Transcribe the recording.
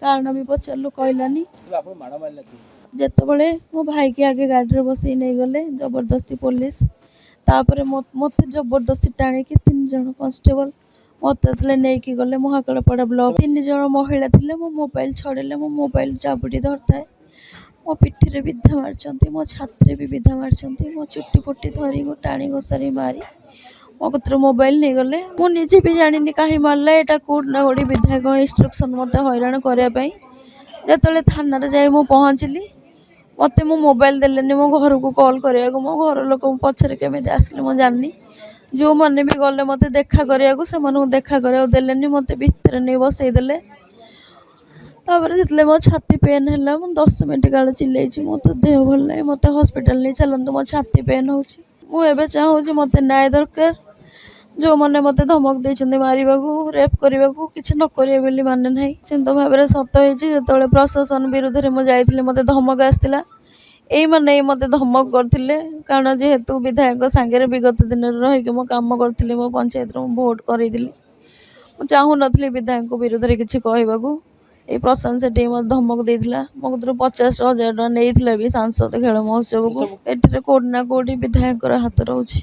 କାରଣ ବି ପଚାରିଲୁ, କହିଲାନି। ତେବେ ଆପଣ ମାଡ଼ ମାରିଲା କିଏ? ଯେତେବେଳେ ମୋ ଭାଇକି ଆଗେ ଗାଡ଼ିରେ ବସେଇ ନେଇଗଲେ ଜବରଦସ୍ତି ପୋଲିସ, ତାପରେ ମୋତେ ଜବରଦସ୍ତି ଟାଣିକି 3 ଜଣ କନଷ୍ଟେବଲ ମୋତେ ଯେତେବେଳେ ନେଇକି ଗଲେ ମହାକାଳପଡ଼ା ବ୍ଲକ, 3 ଜଣ ମହିଳା ଥିଲେ, ମୋ ମୋବାଇଲ ଛଡ଼େଇଲେ, ମୋ ମୋବାଇଲ ଜାବୁଡ଼ି ଧରିଥାଏ, ମୋ ପିଠିରେ ବିଧା ମାରିଛନ୍ତି, ମୋ ଛାତିରେ ବି ବିଧା ମାରିଛନ୍ତି, ମୋ ଚୁଟି ଫୁଟି ଧରି ଟାଣି ଘୋଷାରି ମାରି ମୋ କତିରୁ ମୋବାଇଲ ନେଇଗଲେ। ମୁଁ ନିଜେ ବି ଜାଣିନି କାହିଁ ମାରିଲା, ଏଇଟା କୋଉଠି ନା କୋଉଠି ବିଧାୟକ ଇନଷ୍ଟ୍ରକ୍ସନ୍ ମୋତେ ହଇରାଣ କରିବା ପାଇଁ। ଯେତେବେଳେ ଥାନାରେ ଯାଇ ମୁଁ ପହଞ୍ଚିଲି, ମୋତେ ମୋ ମୋବାଇଲ ଦେଲେନି ମୋ ଘରକୁ କଲ୍ କରିବାକୁ। ମୋ ଘର ଲୋକ ପଛରେ କେମିତି ଆସିଲେ ମୁଁ ଜାଣିନି। ଯେଉଁମାନେ ବି ଗଲେ ମୋତେ ଦେଖା କରିବାକୁ, ସେମାନଙ୍କୁ ଦେଖା କରିବାକୁ ଦେଲେନି, ମୋତେ ଭିତରେ ନେଇ ବସେଇ ଦେଲେ। ତାପରେ ଯେତେବେଳେ ମୋ ଛାତି ପେନ୍ ହେଲା, ମୁଁ 10 ମିନିଟ୍ କାଳ ଚିଲେଇଛି, ମୋ ତ ଦେହ ଭଲ ନାହିଁ, ମୋତେ ହସ୍ପିଟାଲ ନେଇ ଚାଲନ୍ତୁ, ମୋ ଛାତି ପେନ୍ ହେଉଛି। ମୁଁ ଏବେ ଚାହୁଁଛି ମୋତେ ନ୍ୟାୟ ଦରକାର। ଯେଉଁମାନେ ମୋତେ ଧମକ ଦେଇଛନ୍ତି ମାରିବାକୁ, ରେପ୍ କରିବାକୁ, କିଛି ନ କରିବେ ବୋଲି ମାନେ ନାହିଁ। ନିଶ୍ଚିନ୍ତ ଭାବରେ ସତ ହେଇଛି। ଯେତେବେଳେ ପ୍ରଶାସନ ବିରୁଦ୍ଧରେ ମୁଁ ଯାଇଥିଲି, ମୋତେ ଧମକ ଆସିଥିଲା। ଏଇମାନେ ହିଁ ମୋତେ ଧମକ କରିଥିଲେ, କାରଣ ଯେହେତୁ ବିଧାୟକଙ୍କ ସାଙ୍ଗରେ ବିଗତ ଦିନରେ ରହିକି ମୁଁ କାମ କରିଥିଲି, ମୋ ପଞ୍ଚାୟତରୁ ମୁଁ ଭୋଟ କରେଇଥିଲି। ମୁଁ ଚାହୁଁନଥିଲି ବିଧାୟକଙ୍କ ବିରୁଦ୍ଧରେ କିଛି କହିବାକୁ। ଏଇ ପ୍ରଶାନ୍ତ ସେଠି ମୋତେ ଧମକ ଦେଇଥିଲା। ମୋ କତିରୁ 50,000 ଟଙ୍କା ନେଇଥିଲା ବି ସାଂସଦ ଖେଳ ମହୋତ୍ସବକୁ। ଏଠିରେ କୋଉଠି ନା କୋଉଠି ବିଧାୟକଙ୍କର ହାତ ରହୁଛି।